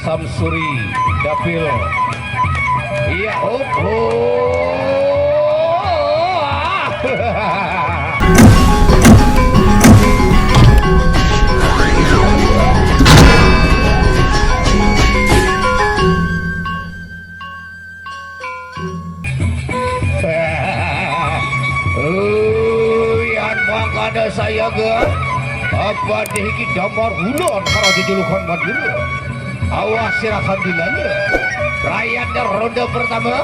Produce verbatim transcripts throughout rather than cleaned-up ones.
Samsuri, Dapil. Iya, oh, oh. Yan mangkana sayaga, apa dihiki damar hulon para jejulukan Madura. Awas sira kandilana. Rayana ronde pertama.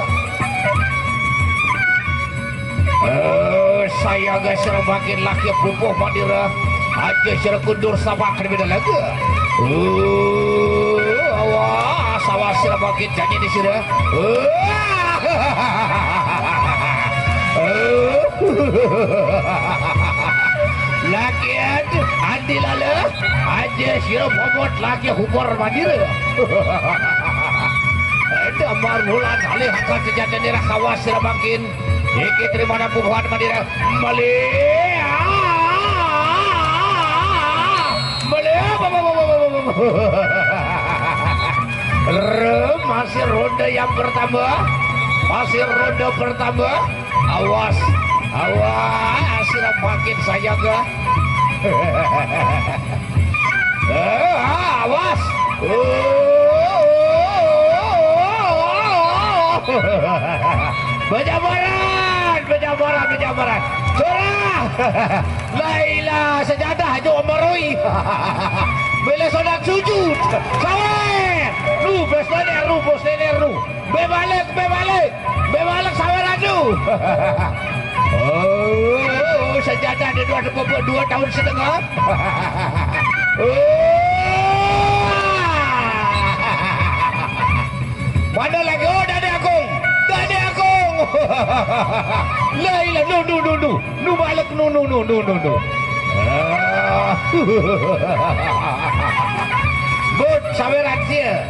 Eh, sayaga sira makin laki pupuh Madura. Aja sira kundur sapak beda laga. Eh, awas, awas sira makin janji di sira. Eh. Lakian andi lala aja sira momot laki humor Madura. Damar bulan alih angkat sejatine rakawas sira makin. Iki terima pukulan Madura. Mele. Mele. Re, masih ronde yang pertama. Masih ronde pertama. Awas. Awas. Sira makin sayaga. Eh, awas. Bajabaran, bajabaran, bajabaran. Curah. Lailah, sejadah jo maroi. Bila sodak sujud. Sawer. Ru, bos nenek, ru, bos nenek, ru. Bebalik, bebalik. Bebalik, sawer adu. Oh, sejadah dia dua, dua, dua tahun setengah. Oh. Mana lagi? Oh, Dade Agung. Dade Agung. Lailah, nu, nu, nu, nu. Nu balik, nu, nu, nu, nu, nu, nu. Ah. But, saweran sia.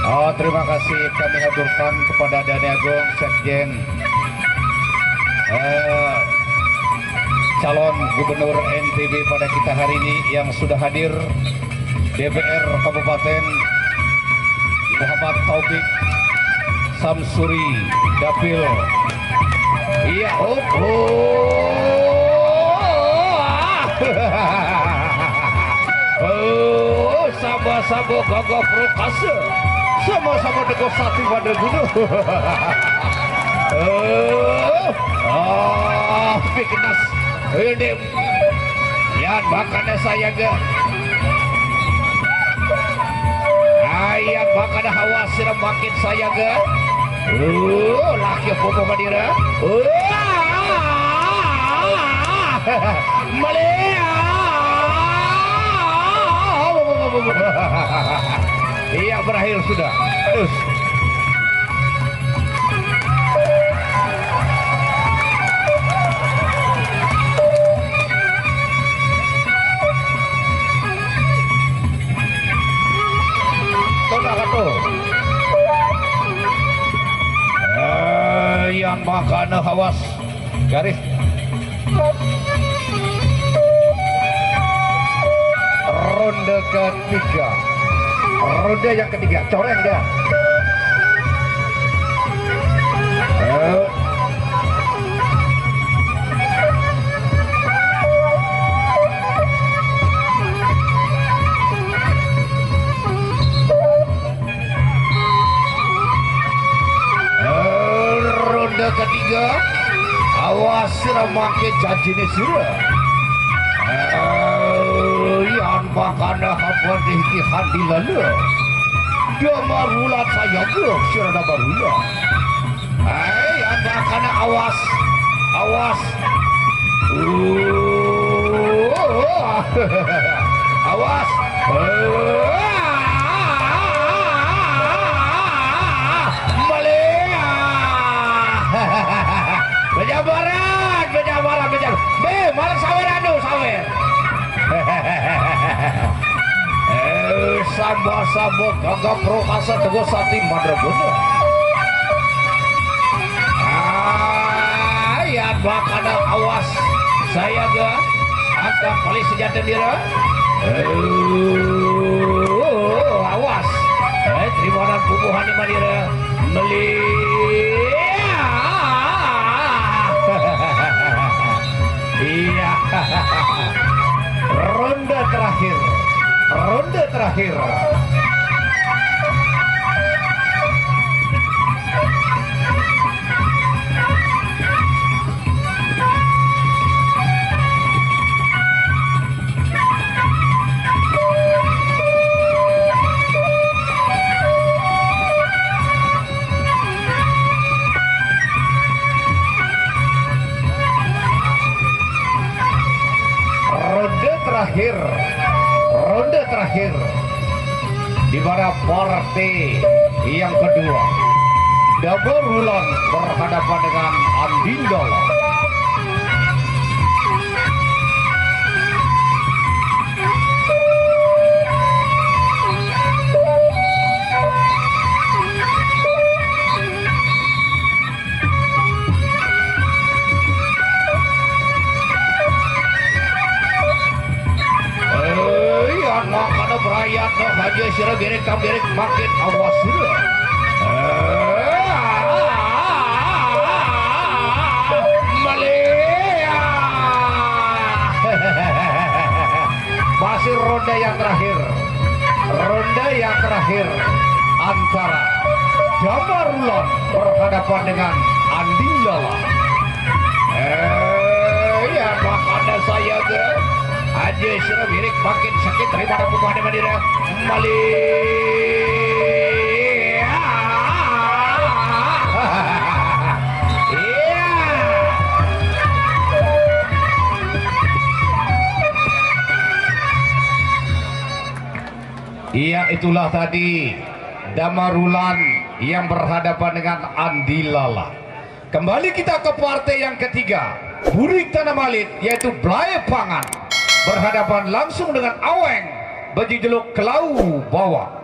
Oh, terima kasih kami haturkan kepada Dane Agung, Sekjen, eh, calon Gubernur N T B pada kita hari ini yang sudah hadir, D P R Kabupaten, Muhammad Taufik Samsuri Dapil. Iya, oh, oh. Oh, sama-sama gagah perkasa. Sama-sama teguh sakti pada guna. Oh, ah, Piknas. Ini Yan bakana sayaga. Ayan bakana hawas sira makin sayaga. Uh, laki pupuh Madura. Uh. Malia. Iya, berakhir sudah. Terus. Tolak atuh. Eh, yang makana hawas. Garis. Ronde ketiga. Ronde yang ketiga. Coreng dia. Eh. Ronde ketiga. Awas sira make janjine sira. Eh, yan bakana apa dihiki handi lala. Dia marulat sayaga sira na marulat. Hai, yan bakana awas. Awas. Uh, awas. Uh, Malia. Baca Barat, bejamaran, bejam. Be, malah sawer anu, sawer. Eh, samba-samba gagah perkasa teguh sati mandraguna. Ah, ya bakana awas. Saya ga angkat paling senjata dira. Eh, awas. Eh, terima dan bubuhan di manira. Meli. Iya. Ronde terakhir. Ronde terakhir. Ronde terakhir, ronde terakhir di mana partai yang kedua, Damarulan berhadapan dengan Andinggala. Hei, anak-anak berayat, no haja sira gerek kam gerek makin awas sira. Eh, malih. Masih ronde yang terakhir. Ronde yang terakhir antara Damarulan berhadapan dengan Andinggala. Eh, ya, makana saya ke aja sira milik makin sakit daripada bukan madira. Malih. Iya. Iya, itulah tadi Damarulan yang berhadapan dengan Andilala. Kembali kita ke partai yang ketiga, Burik Tanah Malit, yaitu Blai Pangan berhadapan langsung dengan Aweng berjejuluk Kelau Bawang.